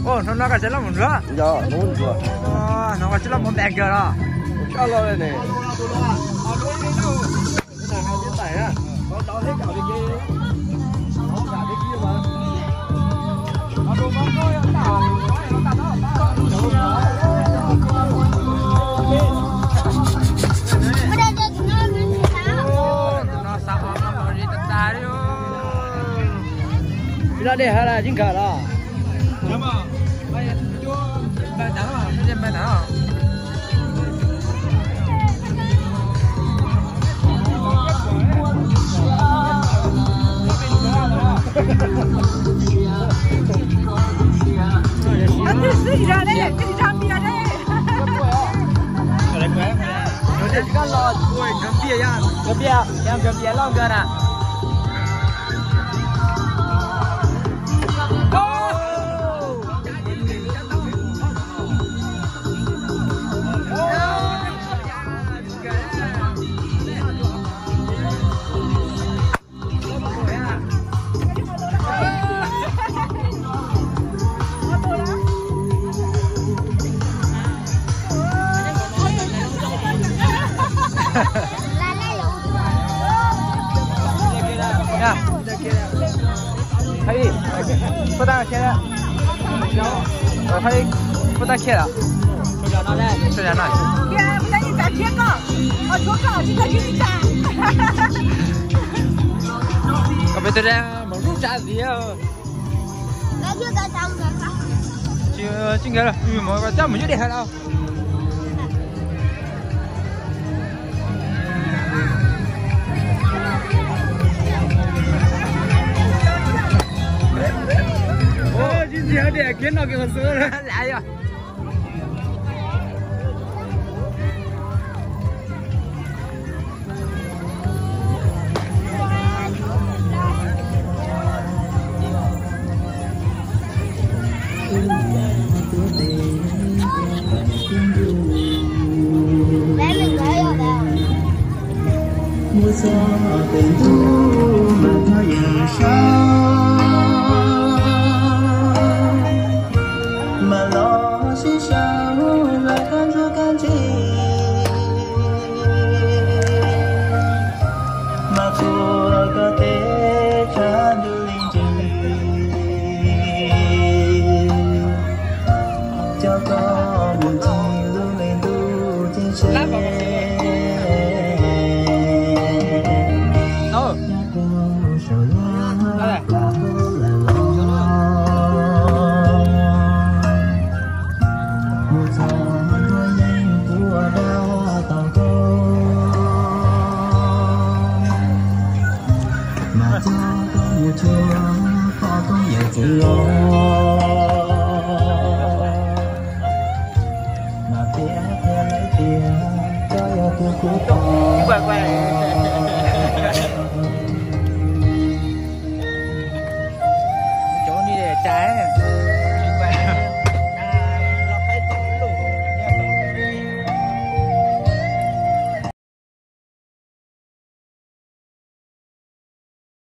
Hnub no koj tsis los mus ntsuag? Hnub no koj tsis los mus npe kawg los? Ib lo dej ha la yeej nkag los. Nkawd pias, nkawd pias loj nkawd na. Phaj ib, puab tab khiav lawm. Phaj ib, puab tab khiav lawm. Koj peb tug dab mus lub tsav ntxiv. Tsis nkawd, coj mus yuav dej hav los. Tsis hais tias kiag no kiag qhov xwb. Lam yog. Muaj txoj tes ntuj mas koj yeej saib, mas los sib sau lawm kab ntsuj kab ntse, mas tsuas koj teb tsa ntuj li ntsis, coj koj mus ncig lub me ntuj ceeb tsheej. Saum yaj plam lawm los, mus txog nruab yeeb puas dab tau koj, mas coj koj mus cuag poj koob yawm txiv los, mas piav qhia lawv tias koj yog tus kuv pom.